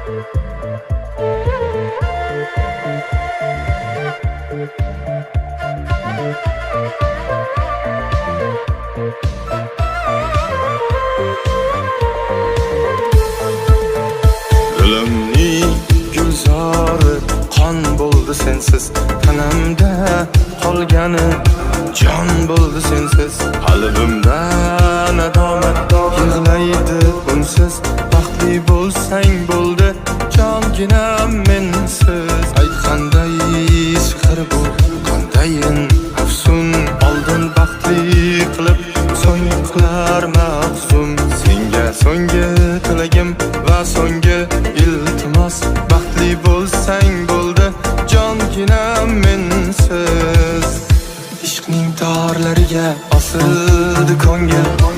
Dilimning gulzori qon bo'ldi sensiz, tanamda qolgani jon bo'ldi sensiz. Qalbimda nadomat yig'laydi unsiz. Baxtli bo'lsang bo'ldi, jonginam mensiz. Aytqanday sehr bu, qandayin afsun? Oldin baxtli qilib, so'ng qilar mahzun. Senga so'nggi tilagim va so'nggi iltimos: baxtli bo'lsang bo'ldi, jonginam mensiz. Ishqning torlariga osildi ko'ngil.